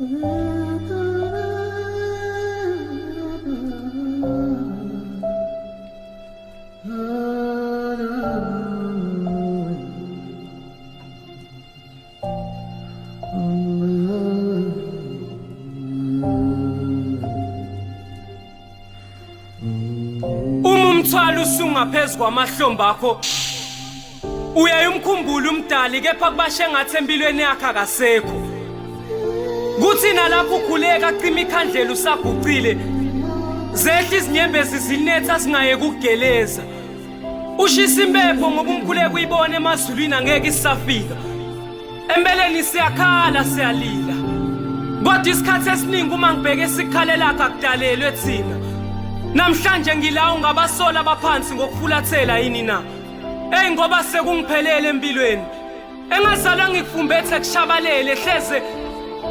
Uma umthwalo usungaphezu kwamahlombe akho uyaye umkhumbule umdali kepha kuba shengathi empilweni yakhe akasekho. Kuthi nalapho ukhuleka cima ikhandlela usaguqile zehla izinyembezi zinetha singayeki ukugeleza. Ushisa impepho ngoba umkhuleko uyibona emazulwini angeke isafika. Empeleni siyakhala siyalila. Kodwa isikhathi esiningi uma ngibheke esikhalelakho akudalelwe thina. Namhlanje ngila ungabasola abaphansi ngokufulathela yini na? Ey ngoba sekungiphelele empilweni. Engazalwa ngikufumbethe kushabalele hleze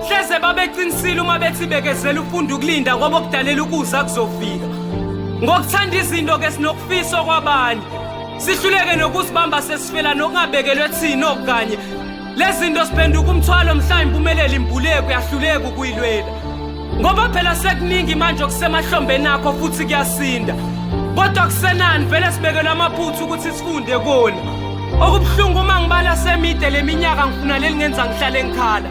hleze babeqinisile uma bethi bekezela ufunda ukulinda ngoba okudalela ukuza kuzofika. Ngokuthanda izinto ke sinokufisa kwabanye. Sihluleke nokuzibamba sesifela nokungabekelwe thina okanye. Lezi zinto siphenduka umthwalo mhla impumelelo imbuleko uyahluleka ukuyilwela. Ngoba phela sekuningi manje okusemahlombeni akho futhi kuyasinda. Kodwa kusenani vele sibekelwe amaphutha ukuthi sifunde kona. Okubuhlungu uma ngibala semide leminyaka ngifuna leli ngenza ngihlale ngikhala.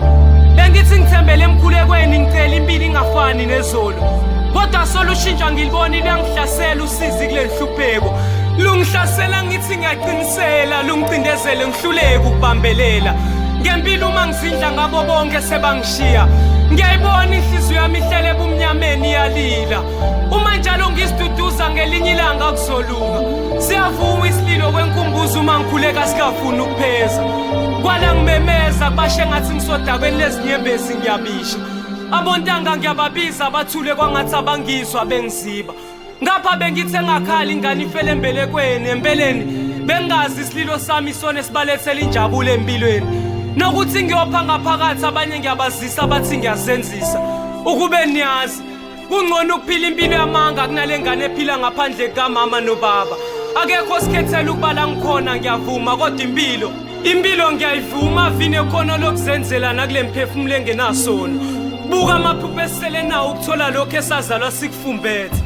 Bengithi ngithembele emkhulekweni ngicela impilo ingafani nezolo. Kodwa solushintsha ngilibona luyangihlasela usizi kule nhlupheko. Lungihlasela ngithi ngiyaqinisela lungicindezele ngihluleke ukubambelela. Ngempilo uma ngizindla ngabo bonke sebangishiya. Ngiyayibona inhliziyo yami ihlele ebumnyameni iyalila. Uma njalo ngisiduduza ngelinye ilanga kuzolunga. Siyavuma isililo kwenkumbuzo uma ngikhuleka sikafuni ukupheza. Kwala ngimemeza kubashe ngathi ngisodakweni lezinyembezi ngiyabisha. Abontanga ngiyababiza bathule kwangathi abangizwa bengiziba. Ngapha bengithi engakhali ingane ifele embelekweni empeleni bengazi isililo sami isona esibalethela injabulo empilweni. Nokuthi ngiyopha ngaphakathi abanye ngiyabazisa bathi ngiyazenzisa. Ukube niyazi Kungcono ukuphila impilo yamanga kunale ngane ephila ngaphandle kukamama nobaba. Akekho osikhethela ukuba la ngikhona ngiyavuma kodwa impilo impilo ngiyayivuma vine khona lokuzenzela nakule mphefumulo engenasono. Buka amaphupho esisele nawo ukuthola lokho esazalwa sikufumbethe.